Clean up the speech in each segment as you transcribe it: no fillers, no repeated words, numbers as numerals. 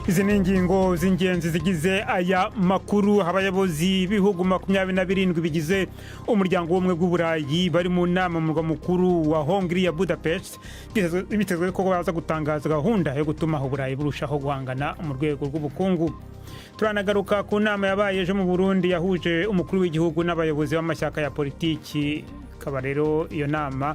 Izi ni ingingo z'ingenzi zigize aya makuru. Abayobozi b'ibihugu 27 bigize Umuryango w'Ubumwe bw'Uburayi bari mu nama mu murwa mukuru wa Hongiriya, Budapest. Bitezwe ko baza gutangaza gahunda yo gutuma Uburayi burushaho guhangana mu rwego rw'ubukungu. Turanagaruka ku nama yabaye ejo mu Burundi yahuje umukuru w'igihugu n'abayobozi b'amashyaka ya politiki. Ikaba rero iyo nama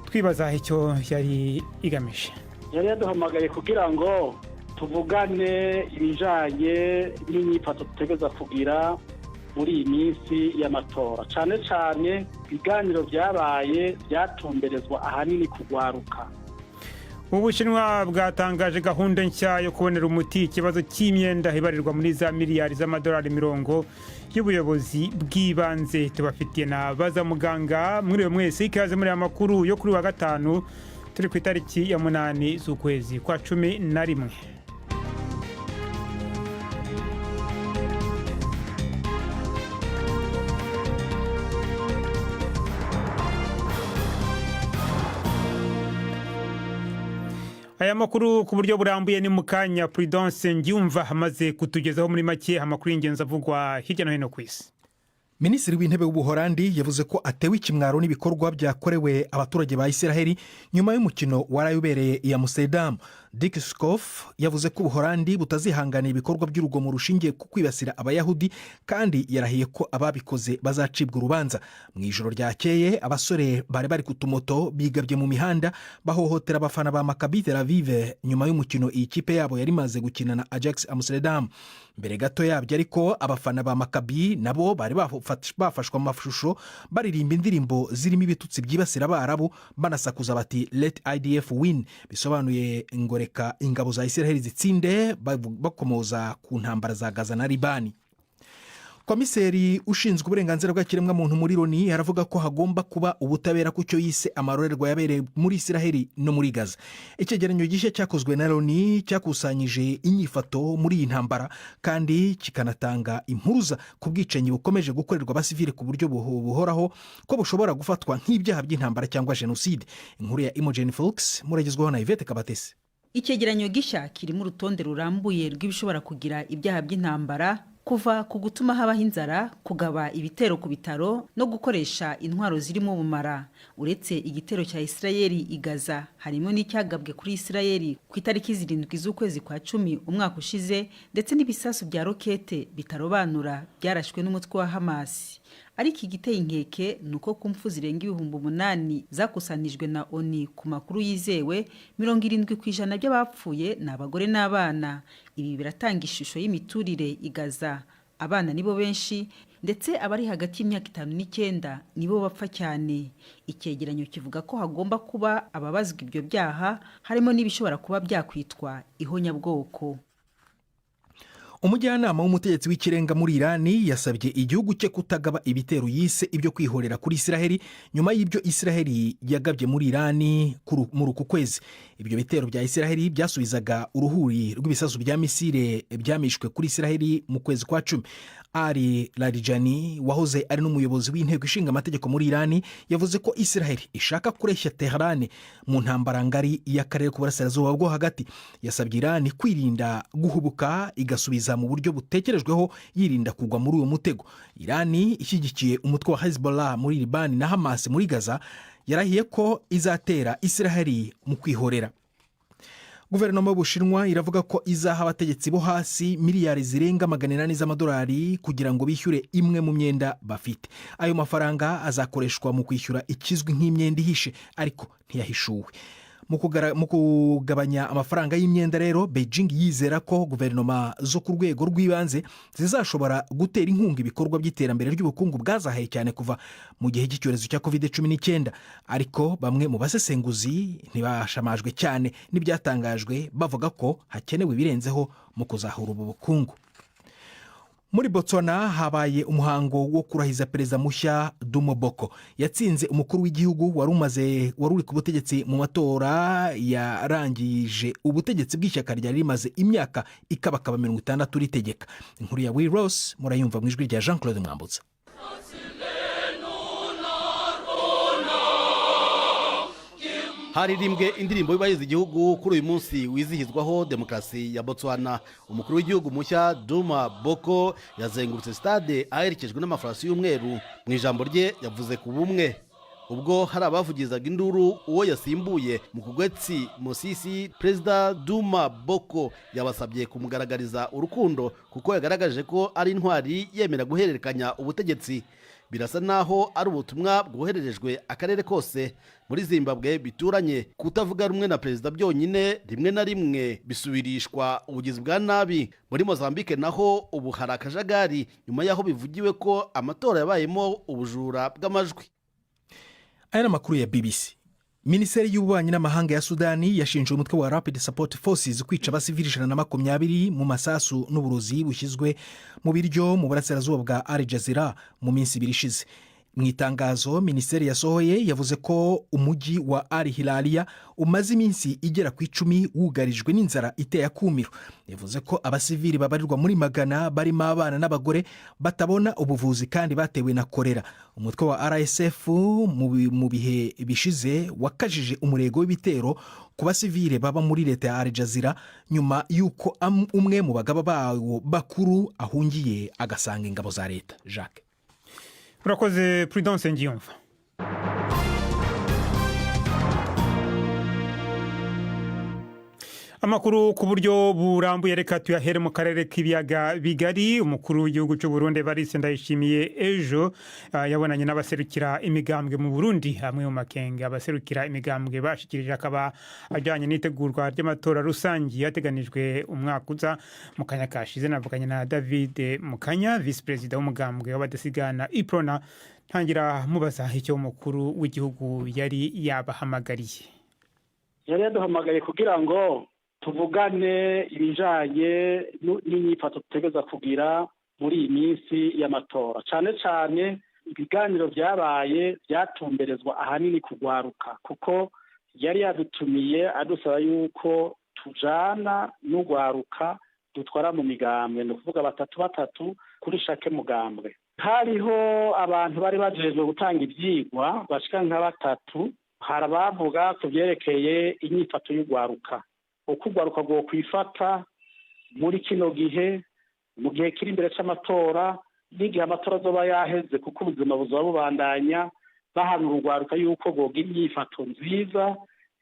twibaza icyo yari igamije. Yari yaduhamagaye kugira ngo tuvugane ibijanye n'inyifato dutegereza kugira muri iyi minsi y'amatora. Cyane cyane ibiganiro byabaye byatumberezwa ahanini kugwaruka. Ubushinwa bwatangaje gahunda nshya yo kubonera umuti ikibazo cy'imyenda ibarirwa muri za miliyari z'amadolari mirongo y'ubuyobozi bw'ibanze. Tubafitiye na Baza Muganga. Mwiriwe mwese, ikaze muri aya makuru yo kuri wa gatanu, turi ku itariki ya 8 z'ukwezi kwa 11. Aya makuru ku buryo burambuye ni mu kanya. Prudence Ngyumva amaze kutugezaho muri make amakuru y'ingenzi avugwa hirya no hino ku isi. Minisitiri w'Intebe w'Ubuhorandi yavuze ko atewe ikimwaro n'ibikorwa byakorewe abaturage ba Isiraheli nyuma y'umukino waraye ubereye i Amsterdam. Dick Schoof yavuze ko Ubuhorandi butazihanganira ibikorwa by'urugomo rushingiye ku kwibasira Abayahudi, kandi yarahiye ko ababikoze bazacibwa urubanza. Mu ijoro ryakeye, abasore bari bari ku tumoto bigabye mu mihanda, bahohotera abafana ba Maccabi Tel Aviv nyuma y'umukino iyi kipe yabo yari imaze gukina na Ajax Amsterdam. Mbere gato yabyo ariko, abafana ba Maccabi nabo bari bafashwe amashusho baririmba indirimbo zirimo ibitutsi byibasira Abarabu, banasakuza bati "Let IDF win", bisobanuye ngo reka ingabo za Israel zitsinde, bakomoza ku ntambara za Gaza na Libani. Komiseri ushinzwe uburenganzira bw'ikiremwamuntu muri Loni aravuga ko hagomba kuba ubutabera ku cyo yise amarorerwa yabereye muri Israheli no muri Gaza. Icyegeranyo gishya cyakozwe na Loni cyakusanyije inyifato muri iyi ntambara, kandi kikanatanga impuruza ku bwicanyi bukomeje gukorerwa abasivili ku buryo buhoraho, ko bushobora gufatwa nk'ibyaha by'intambara cyangwa jenoside. Inkuru ya Imogen Foulkes muragezwaho na Yvette Kabatesi. Icyegeranyo gishya kirimo urutonde rurambuye rw'ibishobora kugira ibyaha by'intambara, kuva ku gutuma habaho inzara, kugaba ibitero ku bitaro no gukoresha intwaro zirimo ubumara. Uretse igitero cya Isirayeli i Gaza, harimo n'icyagabwe kuri Isirayeli ku itariki 7 z'ukwezi kwa 10 umwaka ushize, ndetse n'ibisasu bya rokete bitarobanura byarashwe n'umutwe wa Hamasi. Ariko igiteye inkeke ni uko ku mfu zirenga 8000 zakusanijwe na ONU ku makuru yizewe, 70% by'abapfuye ni abagore n'abana. Ibi biratanga ishusho y'imiturire i Gaza. Abana nibo benshi, ndetse abari hagati y'imyaka 5 n'9 nibo bapfa cyane. Icyegeranyo kivuga ko hagomba kuba ababazwa ibyo byaha, harimo n'ibishobora kuba byakwitwa ihonyabwoko. Umujyanama w'umutegetsi w'ikirenga muri Irani yasabye igihugu cye kutagaba ibitero yise ibyo kwihorera kuri Isiraheli nyuma y'ibyo Isiraheli yagabye muri Irani muri uku kwezi. Ibyo bitero bya Isiraheli byasubizaga uruhuri rw'ibisasu bya misile byamishwe kuri Isiraheli mu kwezi kwa 10. Ali Larijani, wahoze ari n'umuyobozi w'Inteko Ishinga Amategeko muri Irani, yavuze ko Isiraheli ishaka kureshya Teherani mu ntambara ngari y'akarere k'Uburasirazuba bwo Hagati. Yasabye Irani kwirinda guhubuka, igasubiza mu buryo butekerejweho, yirinda kugwa muri uwo mutego. Irani ishyigikiye umutwe wa Hezbollah muri Libani na Hamas muri Gaza, yarahiye ko izatera Isiraheli mu kwihorera. Guverinoma y'Ubushinwa iravuga ko izaha abategetsi bo hasi miliyari zirenga 800 z'amadolari kugira ngo bishyure imwe mu myenda bafite. Ayo mafaranga azakoreshwa mu kwishyura ikizwi nk'imyenda ihishe, ariko ntiyahishuwe. Mu kugabanya amafaranga y'imyenda rero, Beijing yizera ko guverinoma zo ku rwego rw'ibanze zizashobora gutera inkunga ibikorwa by'iterambere ry'ubukungu bwazahaye cyane kuva mu gihe cy'icyorezo cya COVID-19. Ariko bamwe mu basesenguzi ntibashamajwe cyane n'ibyatangajwe, bavuga ko hakenewe ibirenzeho mu kuzahura ubu bukungu. Muri Botswana habaye umuhango wo kurahiza perezida mushya Duma Boko. Yatsinze umukuru w'igihugu wari umaze, wari uri ku butegetsi, mu matora yarangije ubutegetsi bw'ishyaka ryari rimaze imyaka ikabakaba 60 ritegeka. Inkuru ya Will Ross murayumva mu ijwi rya Jean Claude Mwambutsa. Haririmbwe indirimbo yubahiriza igihugu kuri uyu munsi wizihizwaho demokarasi ya Botswana. Umukuru w'igihugu mushya Duma Boko yazengurutse stade aherekejwe n'amafarasi y'umweru. Mu ijambo rye yavuze ku bumwe. Ubwo hari abavugizaga induru uwo yasimbuye Mokgweetsi Masisi, Perezida Duma Boko yabasabye kumugaragariza urukundo kuko yagaragaje ko ari intwari yemera guhererekanya ubutegetsi. Birasa naho ari ubutumwa bwohererejwe akarere kose. Muri Zimbabwe bituranye, kutavuga rumwe na perezida byonyine rimwe na rimwe bisubirishwa ubugizi bwa nabi. Muri Mozambique naho ubu hari akajagari nyuma y'aho bivugiwe ko amatora yabayemo ubujura bw'amajwi. Aya ni amakuru ya BBC. Minisiteri y'Ububanyi n'Amahanga ya Sudani yashinje umutwe wa Rapid Support Forces kwica abasivili 120 mu masasu n'uburozi bushyizwe mu biryo mu burasirazuba bwa Al Jazira mu minsi 2 ishize. Mu itangazo minisiteri yasohoye, yavuze ko umujyi wa Al Hilaliya umaze iminsi igera ku 10 wugarijwe n'inzara iteye akumiro. Yavuze ko abasivili babarirwa muri magana, barimo abana n'abagore, batabona ubuvuzi kandi batewe na korera. Umutwe wa RSF mu bihe bishize wakajije umurego w'ibitero ku basivile baba muri leta ya Al Jazira nyuma y'uko umwe mu bagaba bawo bakuru ahungiye agasanga ingabo za leta. Jacques. Urakoze, Prudence Ngiyumva. Amakuru ku buryo burambuye reka tuyahere mu karere k'ibiyaga bigari. Umukuru w'igihugu cy'u Burundi Evariste Ndayishimiye ejo yabonanye n'abaserukira imigambwe mu Burundi. Amwe mu makenga abaserukira imigambwe bashikirije akaba ajyanye n'itegurwa ry'amatora rusange yateganijwe umwaka uza. Mu kanya kashize navuganye na David Mukanya, visi perezida w'umugambwe w'abadasigana Uprona, ntangira mubaza icyo umukuru w'igihugu yari yabahamagariye. Yari yaduhamagaye kugira ngo tuvugane ibijanye n'inyifato dutegereza kugira muri iyi minsi y'amatora. Cane cane ibiganiro byabaye byatumberezwa ahanini kugwaruka, kuko yari yadutumiye adusaba yuko tujana n'ugwaruka dutwara mu migambwe, ni ukuvuga batatu batatu kuri chaque mugambwe. Hariho abantu bari bajejwe gutanga ivyigwa bashika nka batatu. Hari abavuga ku vyerekeye inyifato y'ugwaruka, uko ugwaruka rwokwifata muri kino gihe, mu gihe kiri imbere c'amatora n'igihe amatora azoba yaheze, kuko ubuzima buzoba bubandanya. Bahanura urwaruka yuko rwogira inyifato nziza,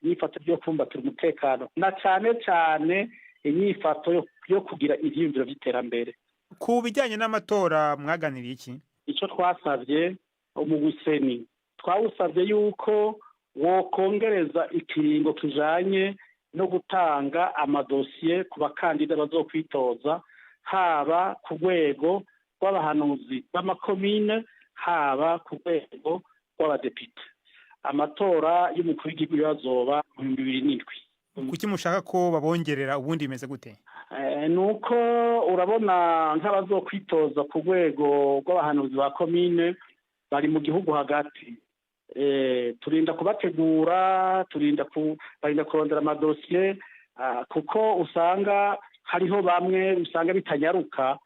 inyifato yo kumbatira umutekano, na cane cane inyifato yo kugira ivyiyumviro vy'iterambere. Ku bijyanye n'amatora mwaganiriye iki? Icyo twasabye umugwi CENI, twawusabye yuko wokongereza ikiringo kijanye no gutanga amadosiye ku bakandida bazokwitoza, haba ku rwego rw'abahanuzi b'amakomine, haba ku rwego rw'abadepite. Amatora y'umukuru w'igihugu yazoba mu 2007. Kuki mushaka ko babongerera? Ubundi bimeze gute? Ni uko urabona nk'abazokwitoza ku rwego rw'abahanuzi ba komine bari mu gihugu hagati. Turinda kubategura, turinda barinda kurondera amadosiye, kuko usanga hariho bamwe usanga bitanyaruka,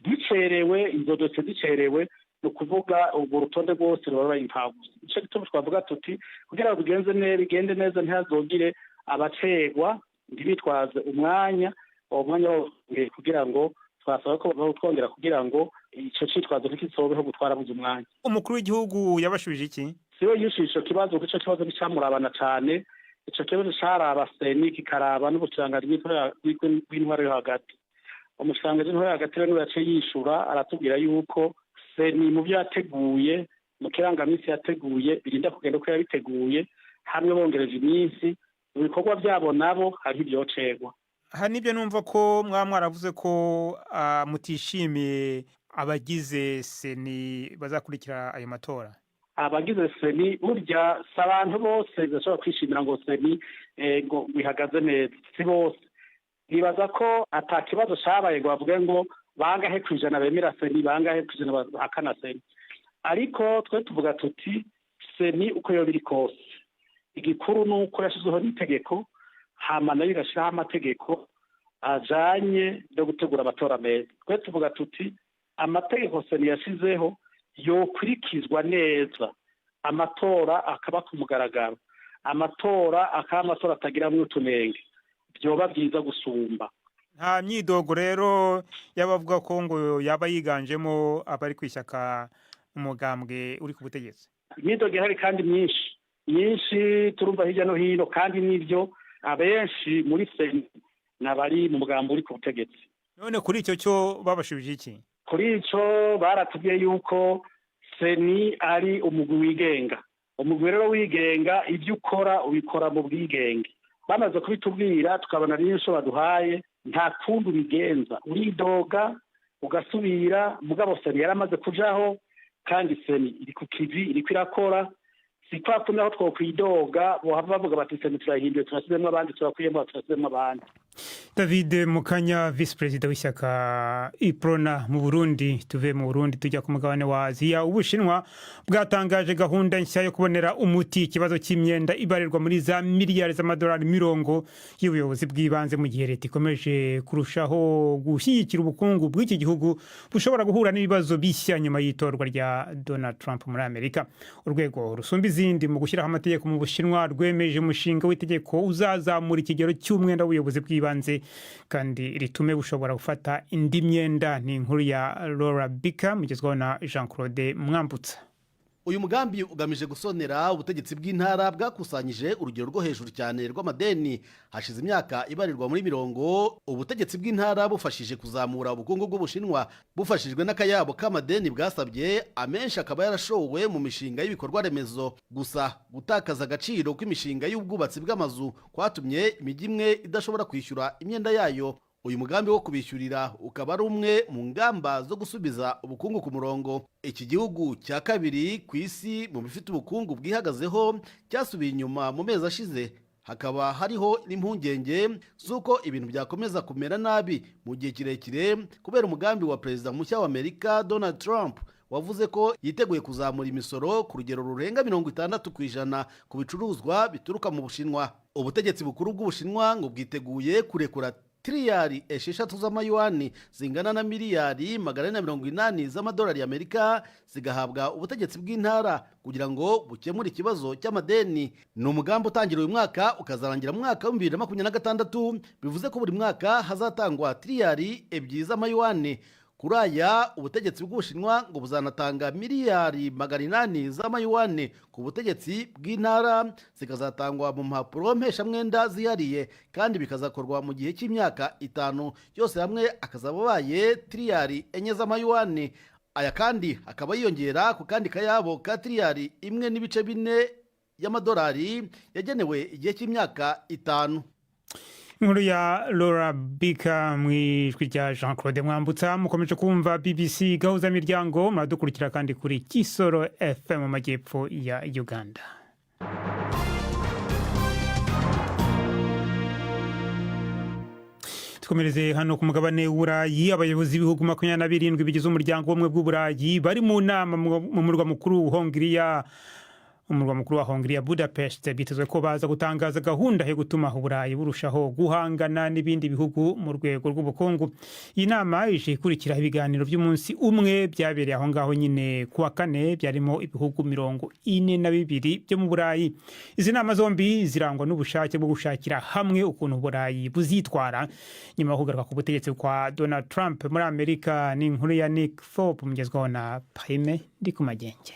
bicerewe, izo dosiye zicerewe, ni ukuvuga urwo rutonde rwose ruba rubaye impfagusa. Nico gituma twavuga tuti kugira ngo bigenze neza, bigende neza, ntihazogire abacerwa, ntibitwaze umwanya, uwo mwanya wongeye kugira ngo twasaba ko bawutwongera kugira ngo ico citwazo ntikizobeho gutwarabuze umwanya. Umukuru w'igihugu yabashubije iki? Siwe yishuye ico kibazo, kuko ico kibazo nticamurabana cane. Ico kibazo caraba CENI, kikaraba n'ubushikiranganji bw'intwaro yo hagati. Umushikiranganji w'intwaro yo hagati rero niwe yaciye yishura, aratubwira yuko CENI mu vyo yateguye, mu kirangaminsi yateguye, birinda kugenda uko yabiteguye. Hamwe bongereje iminsi mu bikorwa vyabo, nabo hariho ivyocerwa. Hari n'ibyo numva ko mwaba mwaravuze ko mutishimiye abagize CENI bazakurikira ayo matora. Abagize CENI, burya si abantu bose bashobora kwishimira ngo CENI ngo bihagaze neza, si bose. Nibaza ko ata kibazo cabaye ngo bavuge ngo bangahe kw'ijana bemera CENI, bangahe kw'ijana bahakana CENI. Ariko twe tuvuga tuti CENI uko yoba iri kose, igikuru ni uko yashizweho n'itegeko, hama nayo igashiraho amategeko ajanye no gutegura amatora meza. Twe tuvuga tuti amategeko CENI yashizeho yokurikizwa neza, amatora akaba ku mugaragaro. Amatora akaba amatora atagiramwo utunenge, vyoba vyiza gusumba. Nta myidogo rero y'abavuga ko ngo yaba yiganjemo abari ku ishyaka, umugambwe uri ku butegetsi? Imyidogo ihari kandi myinshi myinshi, turumva hirya no hino, kandi n'ibyo abenshi muri CENI ni abari mu mugambi uri ku butegetsi. None kuri icyo cyo babashubije iki? Kuri icyo baratubwiye yuko CENI ari umugwi wigenga. Umugwi rero wigenga, ibyo ukora ubikora mu bwigenge. Bamaze kubitubwira, tukabona n'inso baduhaye, nta kundi ubigenza, uridoga ugasubira. Mugabo CENI yaramaze kujaho, kandi CENI iri ku kivi, iriko irakora. Si kwa kundi aho twokwidoga bohava bavuga bati: "CENI turahinduye, turasizemwo abandi, turakuyemo, turasizemwo abandi." David Mukanya, visi perezida w'ishyaka Uprona mu Burundi. Tuve mu Burundi tujya ku mugabane wa Aziya. Ubushinwa bwatangaje gahunda nshya yo kubonera umuti ikibazo cy'imyenda ibarirwa muri za miliyari z'amadolari mirongo y'ubuyobozi bw'ibanze, mu gihe leta ikomeje kurushaho gushyigikira ubukungu bw'iki gihugu bushobora guhura n'ibibazo bishya nyuma y'itorwa rya Donald Trump muri Amerika. Urwego rusumba izindi mu gushyiraho amategeko mu Bushinwa rwemeje umushinga w'itegeko uzazamura ikigero cy'umwenda w'ubuyobozi bw'ibanze kandi ritume bushobora gufata indi myenda. Ni inkuru ya Laura Bika, mugezwaho na Jean Claude Mwambutsa. Uyu mugambi ugamije gusonera ubutegetsi bw'intara bwakusanyije urugero rwo hejuru cyane rw'amadeni. Hashize imyaka ibarirwa muri mirongo ubutegetsi bw'intara bufashije kuzamura ubukungu bw'Ubushinwa, bufashijwe n'akayabo k'amadeni bwasabye, amenshi akaba yarashowe mu mishinga y'ibikorwa remezo. Gusa gutakaza agaciro kw'imishinga y'ubwubatsi bw'amazu kwatumye imijyi imwe idashobora kwishyura imyenda yayo. Uyu mugambi wo kubishyurira ukaba ari umwe mu ngamba zo gusubiza ubukungu ku murongo. Iki gihugu cya kabiri ku isi mu bifite ubukungu bwihagazeho cyasubiye inyuma mu mezi ashize, hakaba hariho n'impungenge z'uko ibintu byakomeza kumera nabi mu gihe kirekire kubera umugambi wa perezida mushya wa Amerika Donald Trump, wavuze ko yiteguye kuzamura imisoro ku rugero rurenga 60% ku bicuruzwa bituruka mu Bushinwa. Ubutegetsi bukuru bw'Ubushinwa ngo bwiteguye kurekura tiriyari 6 z'amayuwani, zingana na miliyari 480 z'amadolari y'Amerika, zigahabwa ubutegetsi bw'intara kugira ngo bukemure ikibazo cy'amadeni. Ni umugambi utangira uyu mwaka ukazarangira mu mwaka wa 2026, bivuze ko buri mwaka hazatangwa tiriyari 2 z'amayuwani. Kuri aya, ubutegetsi bw'Ubushinwa ngo buzanatanga miliyari 800 z'amayuwani ku butegetsi bw'intara, zikazatangwa mu mpapuro mpeshamwenda zihariye, kandi bikazakorwa mu gihe cy'imyaka 5. Yose hamwe akazaba abaye tiriyari 4 z'amayuwani. Aya kandi akaba yiyongera ku kandi kayabo ka tiriyari 1.4 y'amadolari yagenewe igihe cy'imyaka 5. Inkuru ya Laura Bika mu ijwi rya Jean Claude Mwambutsa. Mukomeje kumva BBC Gahuza Miryango. Muradukurikira kandi kuri Kisoro FM mu majyepfo ya Uganda. Dukomereze hano ku mugabane w'Uburayi. Abayobozi b'ibihugu 27 bigize Umuryango w'Ubumwe bw'Uburayi bari mu nama mu murwa mukuru Hongiriya, umurwa mukuru wa Hongiriya Budapest. Byitezwe ko baza gutangaza gahunda yo gutuma Uburayi burushaho guhangana n'ibindi bihugu mu rwego rw'ubukungu. Iyi nama ije ikurikira ibiganiro by'umunsi umwe byabereye aho ngaho nyine ku wa kane, byarimo ibihugu 42 byo mu Burayi. Izi nama zombi zirangwa n'ubushake bwo gushakira hamwe ukuntu Uburayi buzitwara nyuma yo kugaruka ku butegetsi kwa Donald Trump muri Amerika. Ni inkuru ya Nick Thorpe, mugezwaho na Prime Ndikumagenge.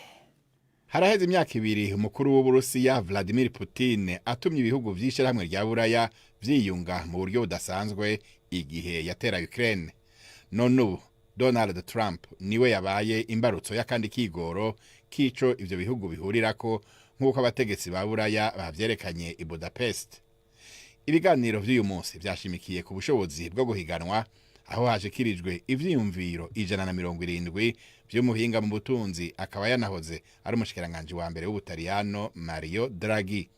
Haraheze imyaka 2 umukuru w'Uburusiya Vladimir Putin atumye ibihugu vy'Ishirahamwe rya Buraya vyiyunga mu buryo budasanzwe igihe yatera Ukraine. None ubu Donald Trump niwe yabaye imbarutso y'akandi kigoro k'ico ivyo bihugu bihurirako, nk'uko abategetsi ba Buraya bavyerekanye i Budapest. Ibiganiro vy'uyu munsi vyashimikiye ku bushobozi bwo guhiganwa, aho hashikirijwe ivyiyumviro 170 vy'umuhinga mu butunzi akaba yanahoze ari umushikiranganji wa mbere w'Ubutaliyano Mario Draghi.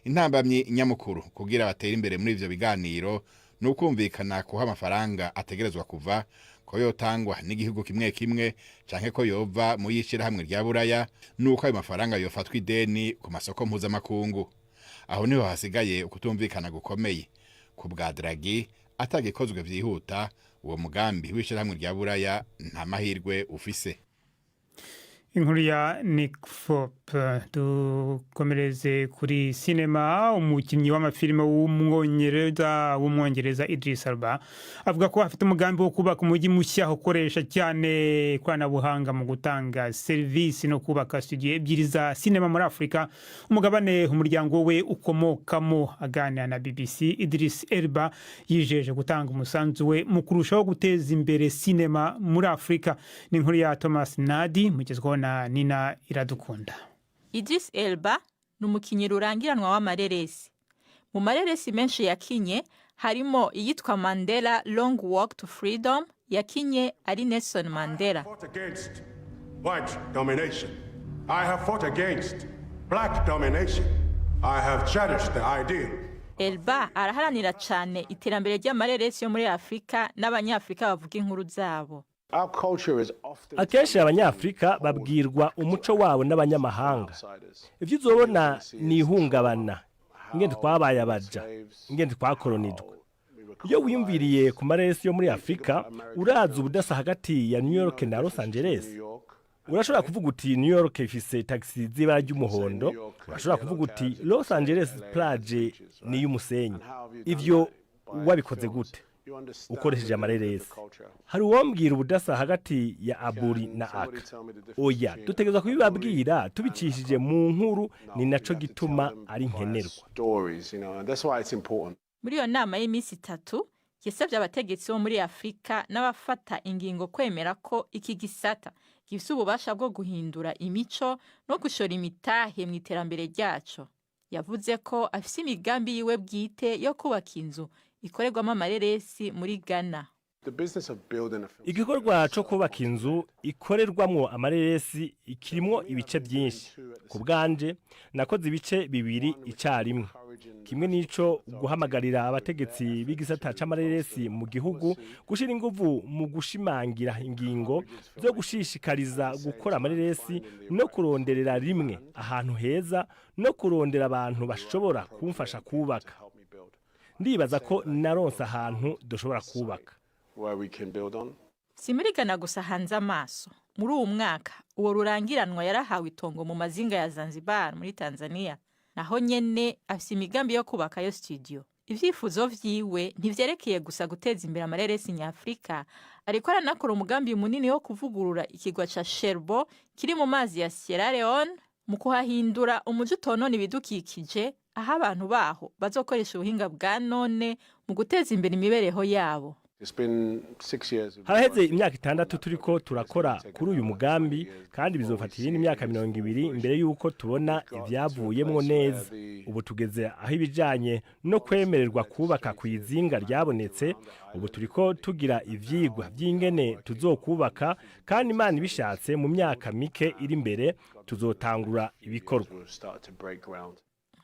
Intambamyi nyamukuru kugira batere imbere muri ivyo biganiro ni ukumvikana kuha amafaranga ategerezwa kuva, ko yotangwa n'igihugu kimwe kimwe canke ko yova mu y'Ishirahamwe rya Buraya, nuko ayo mafaranga yofatwa ideni ku masoko mpuzamakungu. Aho niho hasigaye ukutumvikana gukomeye. Ku bwa Draghi, atagikozwe vyihuta, uwo mugambi w'Ishirahamwe rya Buraya nta mahirwe ufise. Inkuru ya Nick Fop. Dukomereze kuri sinema. Umukinnyi w'amafilime w'Umwongereza Idris Elba avuga ko afite umugambi wo kubaka umujyi mushya ukoresha cyane ikoranabuhanga mu gutanga serivisi no kubaka studio ebyiri za sinema muri Afurika, umugabane umuryango we ukomokamo. Aganira na BBC, Idris Elba yijeje gutanga umusanzu we mu kurushaho guteza imbere sinema muri Afurika. Ni inkuru ya Thomas Nadi, mugezweho na Nina Iradukunda. Idris Elba ni umukinnyi rurangiranwa w'amareresi. Mu mareresi menshi yakinye harimo iyitwa Mandela: Long Walk to Freedom, yakinye ari Nelson Mandela. Fought against white domination. I have fought against black domination. I have cherished the ideal. Elba araharanira cyane iterambere ry'amareresi yo muri Afurika n'Abanyafurika bavuga inkuru zabo. Akenshi Abanyafurika babwirwa umuco wabo n'abanyamahanga. Ibyo uzobona ni ihungabana, ingene twabaye abaja, ingene twakoronijwe. Iyo wiyumviriye ku maresi yo muri Afurika, urazi ubudasa hagati ya New York na Los Angeles. Urashobora kuvuga uti New York ifise taxi z'ibara ry'umuhondo, urashobora kuvuga uti Los Angeles plage ni iy'umusenyi. Ivyo wabikoze gute? Ukoresheje amareresi. Hari uwombwira ubudasa hagati ya Aburi na Aka? Oya, dutegerezwa kubibabwira tubicishije mu nkuru, ni naco gituma ari nkenerwa. Muri iyo nama y'iminsi 3 yasabye abategetsi bo muri Afurika n'abafata ingingo kwemera ko iki gisata gifise ububasha bwo guhindura imico no gushora imitahe mu iterambere ryaco. Yavuze ko afise imigambi yiwe bwite yo kubaka inzu ikorerwamo amareresi muri Ghana. Igikorwa cyo kubaka inzu ikorerwamwo amareresi kirimwo ibice byinshi. Ku bwanje nakoze ibice bibiri icyarimwe. Kimwe n'ico guhamagarira abategetsi b'igisata c'amareresi mu gihugu gushira inguvu mu gushimangira ingingo zo gushishikariza gukora amareresi no kuronderera rimwe ahantu heza no kurondera abantu bashobora kumfasha kubaka. Ndibaza ko naronse ahantu dushobora kubaka. Si muri Ghana gusa hanze amaso. Muri uwu mwaka uwo rurangiranwa yarahawe itongo mu mazinga ya Zanzibar muri Tanzania. Naho nyene afise imigambi yo kubakayo studio. Ivyifuzo vyiwe ntivyerekeye gusa guteza imbere amareresi nyafurika, ariko aranakora umugambi munini wo kuvugurura ikigwa ca Sherbo kiri mu mazi ya Sierra Leone mu kuhahindura umuji utonona ibidukikije, aho abantu baho bazokoresha ubuhinga bwa none mu guteza imbere imibereho yabo. Haraheze imyaka 6 turiko turakora kuri uyu mugambi, kandi bizofata iyindi myaka 20 imbere y'uko tubona ivyavuyemwo neza. Ubu tugeze aho ibijanye no kwemererwa kubaka ku izinga ryabonetse. Ubu turiko tugira ivyigwa vy'ingene tuzokubaka, kandi Imana ibishatse mu myaka mike iri imbere tuzotangura ibikorwa.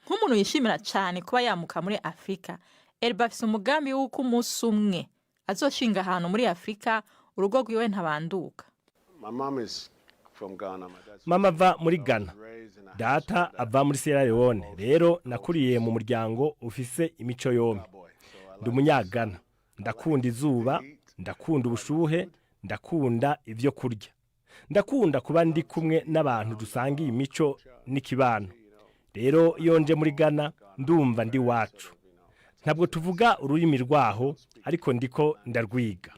Nk'umuntu yishimira cyane kuba yamuka muri Afurika, Elba afise umugambi w'uko umunsi umwe azoshinga ahantu muri Afurika urugo rwiwe ntabanduka. Mama ava muri Ghana, data ava muri Sierra Leone. Rero nakuriye mu muryango ufise imico yombi. Ndi Umunyagana, ndakunda izuba, ndakunda ubushuhe, ndakunda ibyo kurya, ndakunda kuba ndi kumwe n'abantu dusangiye imico n'ikibano. Rero iyo nje muri Ghana ndumva ndi wacu. Ntabwo tuvuga ururimi rwaho, ariko ndiko ndarwiga.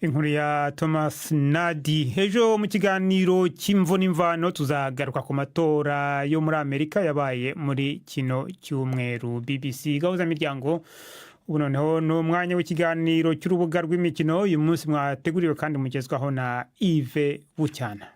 Inkuru ya Thomas Nadi. Ejo mu kiganiro cy'Imvo n'Imvano tuzagaruka ku matora yo muri Amerika yabaye muri kino cyumweru. BBC Gahuza Miryango, ubu noneho ni umwanya w'ikiganiro cy'urubuga rw'imikino. Uyu munsi mwateguriwe kandi mugezwaho na Yves Bucyana.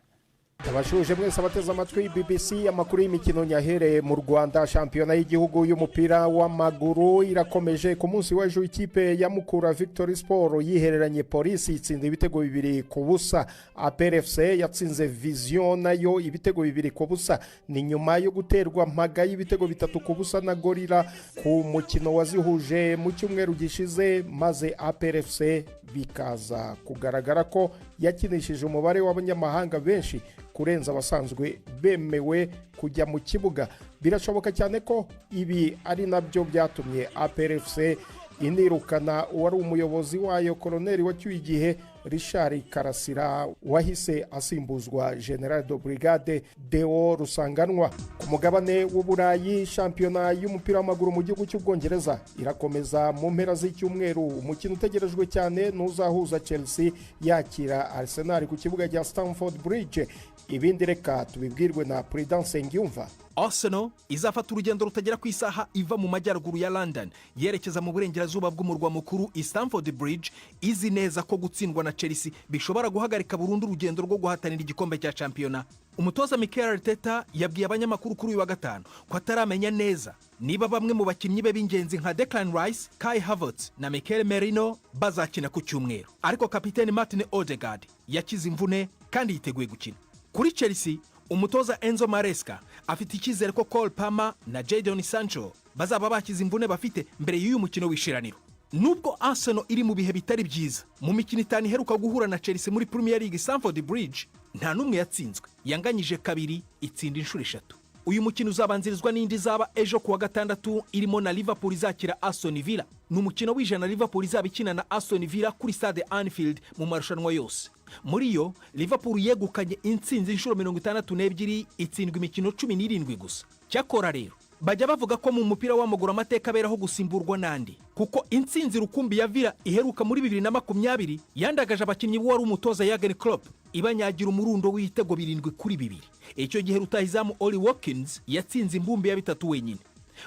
Abashuje mwese abateze amatwi BBC. Amakuru y'imikino nyahereye mu Rwanda. Shampiyona y'igihugu y'umupira w'amaguru irakomeje. Ku munsi w'ejo ikipe ya Mukura Victory Sport yihereranye Polisi, itsinda ibitego 2-0. APR FC yatsinze Vision nayo ibitego 2-0. Ni nyuma yo guterwa mpaga y'ibitego 3-0 na Gorilla ku mukino wazihuje mu cyumweru gishize, maze APR FC bikaza kugaragara ko yakinishije umubare w'abanyamahanga benshi kurenza abasanzwe bemewe kujya mu kibuga. Birashoboka cyane ko ibi ari nabyo byatumye APR FC inirukana uwari umuyobozi wayo, koroneri wacyuye igihe. Richard Karasira wahise asimbuzwa General de Brigade Deo Rusanganwa. Ku mugabane w'Uburayi, shampiyona y'umupira w'amaguru mu gihugu cy'Ubwongereza irakomeza mu mpera z'icyumweru. Umukino utegerejwe cyane n'uzahuza Chelsea yakira Arsenal ku kibuga cya Stamford Bridge. Ibindi reka tubibwirwe na Prudence Ngiyumva. Arsenal izafata urugendo rutagera ku isaha iva mu majyaruguru ya London yerekeza mu burengerazuba bw'umurwa mukuru i Stamford Bridge, izi neza ko gutsindwa na Chelsea bishobora guhagarika burundu urugendo rwo guhatanira igikombe cya shampiyona. Umutoza Mikel Arteta yabwiye abanyamakuru kuri uyu wa gatanu ko ataramenya neza niba bamwe mu bakinnyi be b'ingenzi nka Declan Rice, Kai Havertz na Mikel Merino bazakina ku cyumweru, ariko kapiteni Martin Odegaard yakize imvune kandi yiteguye gukina. Kuri Chelsea, umutoza Enzo Maresca afite icyizere ko Cole Palmer na Jadon Sancho bazaba bakize imvune bafite mbere y'uyu mukino w'ishiraniro. Nubwo Arsenal iri mu bihe bitari byiza, mu mikino 5 iheruka guhura na Chelsea muri Premier League, Stamford Bridge, nta n'umwe yatsinzwe. Yanganyije kabiri, itsinda inshuro 3. Uyu mukino uzabanzirizwa n'indi izaba ejo kuwa gatandatu, irimo na Liverpool izakira Aston Villa. Ni umukino w'100 Liverpool izaba ikina na Aston Villa kuri stade Anfield mu marushanwa yose. Muri yo Liverpool yegukanye intsinzi inshuro 62, itsindwa imikino 17 gusa. Cyakora rero bajya bavuga ko mu mupira w'amaguru amateka aberaho gusimburwa n'andi, kuko intsinzi rukumbi ya Villa iheruka muri 2020 yandagaje abakinnyi b'uwari umutoza Jurgen Klopp, ibanyagira umurundo w'ibitego 7-2. Icyo gihe rutahizamu Oli Watkins yatsinze imbumbi ya 3 wenyine.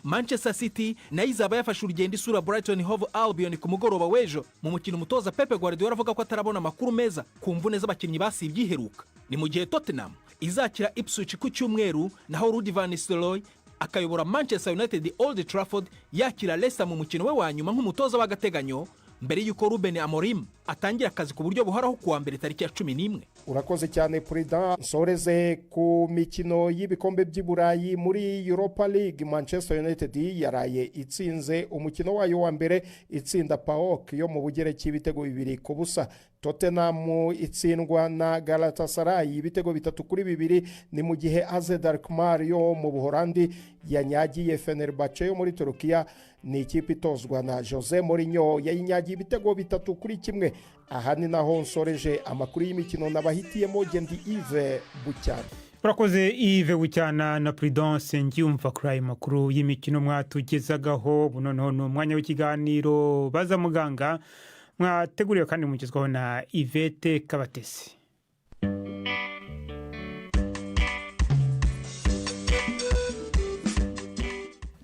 Manchester City nayo izaba yafashe urugendo isura Brighton Hove Albion ku mugoroba w'ejo, mu mukino umutoza Pep Guardiola avuga ko atarabona amakuru meza ku mvune z'abakinnyi basibye iheruka. Ni mu gihe Tottenham izakira Ipswich ku cyumweru, naho Ruud van Nistelrooy akayobora Manchester United Old Trafford yakira Leicester mu mukino we wa nyuma nk'umutoza w'agateganyo, mbere y'uko Ruben Amorim atangira akazi ku buryo buhoraho kuwa mbere tariki ya 11. Urakoze cyane, Prudent. Nsoreze ku mikino y'ibikombe by'i Burayi. Muri Europa League, Manchester United yaraye itsinze umukino wayo wa mbere, itsinda PAOK yo mu Bugereki ibitego 2-0. Tottenham itsindwa na Galatasaray ibitego 3-2. Ni mu gihe AZ Alkmaar yo mu Buholandi yanyagiye Fenerbahce yo muri Turukiya, ni ikipe itozwa na Jose Mourinho, yayinyagiye ibitego 3-1. Aha ni naho nsoreje amakuru y'imikino nabahitiyemo. Gendi Yves Bucyana. Urakoze, Yves Bucyana na Prudence Ngiyumva, kuri ayo makuru y'imikino mwatugezagaho. Ubu noneho ni umwanya w'ikiganiro Baza Muganga, mwateguriwe kandi mugezwaho na Yvette Kabatesi.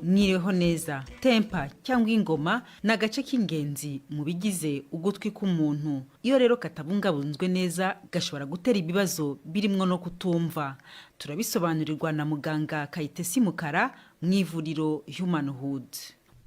Mwiriweho neza. Tempa cyangwa ingoma ni agace k'ingenzi mu bigize ugutwi k'umuntu. Iyo rero katabungabunzwe neza gashobora gutera ibibazo birimo no kutumva. Turabisobanurirwa na muganga Kayitesi Mukara mu ivuriro Human Hood.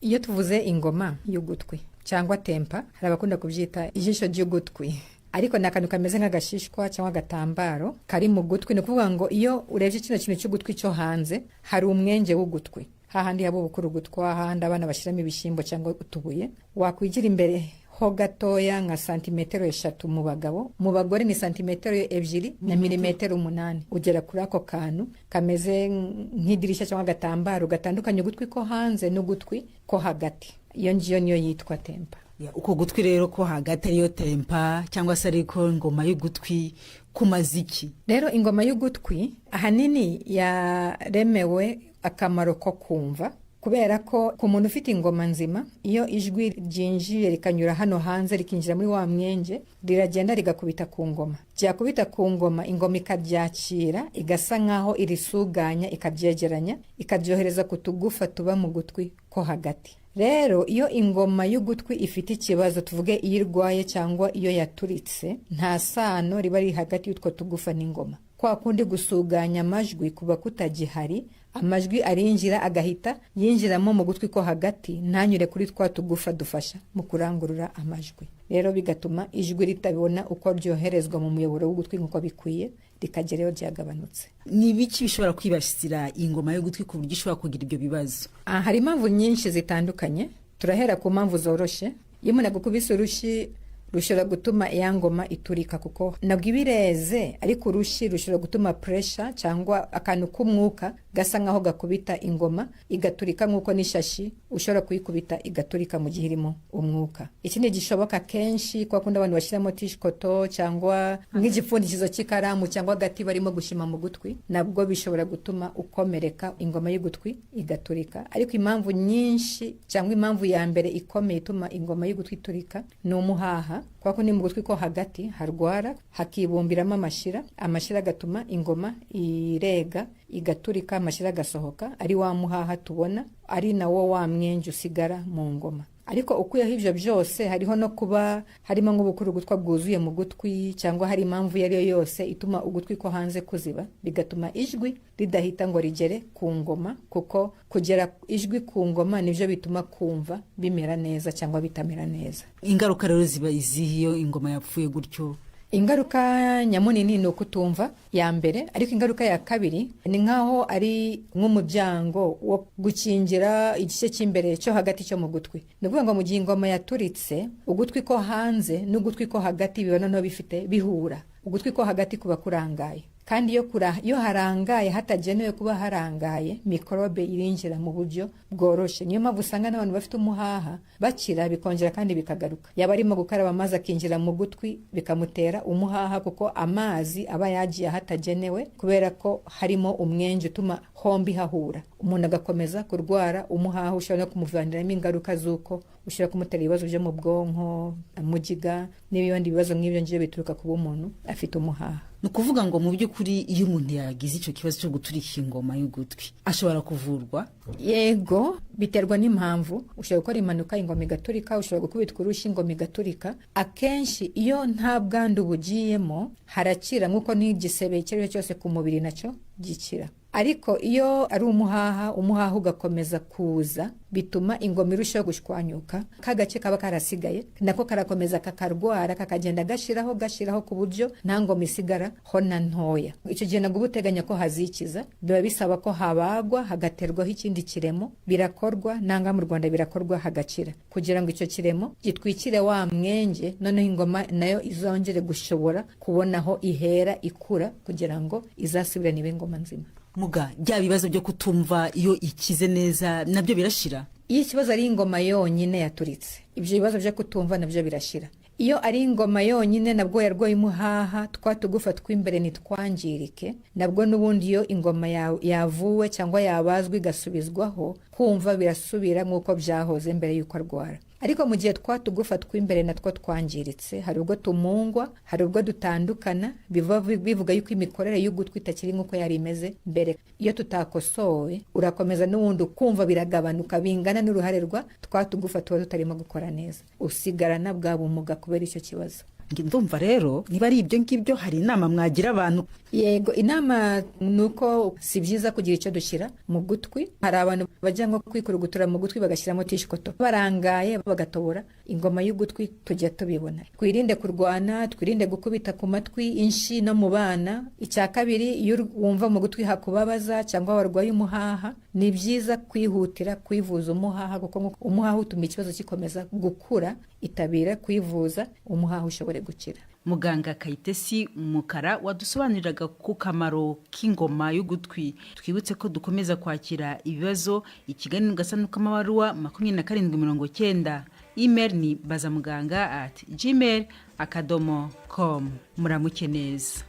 Iyo tuvuze ingoma y'ugutwi cyangwa tempa, hari abakunda kubyita ijisho ry'ugutwi, ariko ni akantu kameze nk'agashishwa cyangwa agatambaro kari mu gutwi. Ni ukuvuga ngo iyo urebye kino kintu cy'ugutwi cyo hanze, hari umwenge w'ugutwi, hahandi haba ubukurugutwa, hahandi abana bashyiramo ibishyimbo cyangwa utubuye. Wakwigira imbere ho gatoya nka santimetero 3 mu bagabo, mu bagore ni santimetero 2 na milimetero 8, ugera kuri ako kantu kameze nk'idirishya cyangwa agatambaro gatandukanye ugutwi ko hanze n'ugutwi ko hagati. Iyo ngiyo niyo yitwa tempa. Uko gutwi rero ko hagati ariyo tempa cyangwa se ariko ingoma y'ugutwi, kumaze iki? Rero ingoma y'ugutwi ahanini yaremewe akamaro ko kumva, kubera ko ku muntu ufite ingoma nzima, iyo ijwi ryinjiye rikanyura hano hanze rikinjira muri wa mwenge, riragenda rigakubita ku ngoma. Ryakubita ku ngoma, ingoma ikaryakira, igasa nk'aho irisuganya, ikabyegeranya, ikaryohereza ku tugufa tuba mu gutwi ko hagati. Rero iyo ingoma y'ugutwi ifite ikibazo, tuvuge iyo irwaye cyangwa iyo yaturitse, nta sano riba riri hagati y'utwo tugufa n'ingoma. Kwa kundi gusuganya amajwi kuba kutagihari, amajwi arinjira agahita yinjiramo mu gutwi ko hagati, ntanyure kuri twa tugufa dufasha mu kurangurura amajwi. Rero bigatuma ijwi ritabona uko ryoherezwa mu muyoboro w'ugutwi nk'uko bikwiye, rikagerayo ryagabanutse. Ni ibiki bishobora kwibasira ingoma y'ugutwi ku buryo ishobora kugira ibyo bibazo? Hari impamvu nyinshi zitandukanye. Turahera ku mpamvu zoroshye. Iyo umuntu agukubise urushyi, rushobora gutuma iya ngoma iturika, kuko ntabwo iba ireze, ariko urushyi rushobora gutuma puresha cyangwa akantu k'umwuka Gasa nkaho gakubita ingoma igaturika, nk'uko n'ishashi ushobora kuyikubita igaturika mu gihe irimo umwuka. Ikindi gishoboka kenshi, kwa kundi abantu bashyiramo tige-coton cyangwa nk'igipfundikizo cy'ikaramu cyangwa agati barimo gushima mu gutwi, nabwo bishobora gutuma ukomereka, ingoma y'ugutwi igaturika. Ariko impamvu nyinshi cyangwa impamvu ya mbere ikomeye ituma ingoma y'ugutwi iturika ni umuhaha. Kwa kundi mu gutwi ko hagati harwara, hakibumbiramo amashyira, amashyira agatuma ingoma irega, igaturika, amashyira agasohoka, ari wa muhaha tubona, ari nawo wa mwenge usigara mu ngoma. Ariko ukuyeho ibyo byose, hariho no kuba harimo nk'ubukurugutwa bwuzuye mu gutwi, cyangwa hari impamvu iyo ari yo yose ituma ugutwi ko hanze kuziba, bigatuma ijwi ridahita ngo rigere ku ngoma, kuko kugera ijwi ku ngoma nibyo bituma kumva bimera neza cyangwa bitamera neza. Ingaruka rero ziba izihe iyo ingoma yapfuye gutyo? Ingaruka nyamunini ni ukutumva ya mbere, ariko ingaruka ya kabiri ni nk'aho ari nk'umuryango wo gukingira igice cy'imbere cyo hagati cyo mu gutwi. Ni ukuvuga ngo mu gihe ingoma yaturitse, ugutwi ko hanze n'ugutwi ko hagati biba noneho bifite bihura, ugutwi ko hagati kuba kurangaye. Kandi iyo harangaye hatagenewe kuba harangaye, mikorobe irinjira mu buryo bworoshye. Niyo mpamvu usanga n'abantu bafite umuhaha bakira, bikongera kandi bikagaruka. Yaba arimo gukaraba, amazi akinjira mu gutwi, bikamutera umuhaha, kuko amazi aba yagiye ahatagenewe, kubera ko harimo umwenge utuma hombi hahura. Umuntu agakomeza kurwara umuhaha ushobora no kumuvaniramo ingaruka z'uko ushobora kumutera ibibazo byo mu bwonko, mugiga n'ibindi bibazo nk'ibyo ngibyo bituruka kuba umuntu afite umuhaha. Ni ukuvuga ngo mu by'ukuri iyo umuntu yagize icyo kibazo cyo guturika ingoma y'ugutwi, ashobora kuvurwa? Yego, biterwa n'impamvu. Ushobora gukora impanuka ingoma igaturika, ushobora gukubitwa urushyi ingoma igaturika. Akenshi iyo nta bwandu bugiyemo harakira, nk'uko n'igisebe icyo ari cyo cyose ku mubiri nacyo gikira. Ariko iyo ari umuhaha, umuhaha ugakomeza kuza, bituma ingoma irushaho gushwanyuka. Ka gace kaba karasigaye nako karakomeza kakarwara, kakagenda gashiraho gashiraho, ku buryo nta ngoma isigara ho na ntoya. Icyo gihe nabwo uba uteganya ko hazikiza, biba bisaba ko habagwa, hagaterwaho ikindi kiremo. Birakorwa nanga mu Rwanda, birakorwa hagakira, kugira ngo icyo kiremo gitwikire wa mwenge, noneho ingoma nayo izongere gushobora kubona aho ihera ikura, kugira ngo izasubirane ibe ingoma nzima. Muga bya bibazo byo kutumva, iyo ikize neza nabyo birashira? Iyo ikibazo ari ingoma yonyine yaturitse, ibyo bibazo byo kutumva nabyo birashira. Iyo ari ingoma yonyine nabwo yarwaye umuhaha, twa tugufa tw'imbere ntitwangirike, nabwo n'ubundi iyo ingoma yavuwe cyangwa yabazwe igasubizwaho, kumva birasubira nk'uko byahoze mbere y'uko arwara. Ariko mu gihe twa tugufa tw'imbere natwo twangiritse, hari ubwo tumungwa, hari ubwo dutandukana, biva bivuga yuko imikorere y'ugutwi itakiri nk'uko yari imeze mbere. Iyo tutakosowe, urakomeza n'ubundi ukumva biragabanuka bingana n'uruhare rwa twa tugufa tuba tutarimo gukora neza, usigarana bwa bumuga kubera icyo kibazo. Ndumva rero niba ari ibyo ngibyo, hari inama mwagira abantu? Yego, inama ni uko si byiza kugira icyo dushyira mu gutwi. Hari abantu bajya nko kwikurugutura mu gutwi, bagashyiramo tige-coton, barangaye bagatobora ingoma y'ugutwi, tujya tubibona. Twirinde kurwana, twirinde gukubita ku matwi, inshi no mu bana. Icya kabiri, iyo wumva mu gutwi hakubabaza cyangwa warwaye umuhaha, ni byiza kwihutira kwivuza umuhaha, kuko umuhaha utuma ikibazo gikomeza gukura. Itabira kwivuza umuhaha ushobore gukira. Muganga Kayitesi Mukara wadusobanuriraga ku kamaro k'ingoma y'ugutwi. Twibutse ko dukomeza kwakira ibibazo i Kigali mu gasanduku k'amabaruwa 2790. Email ni bazamuganga@gmail.com. Muramuke neza.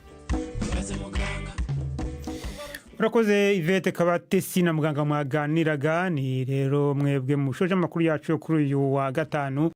Urakoze Yvette Kabatesi na muganga mwaganiraga. Ni rero mwebwe mushoje amakuru yacu yo kuri uyu wa gatanu.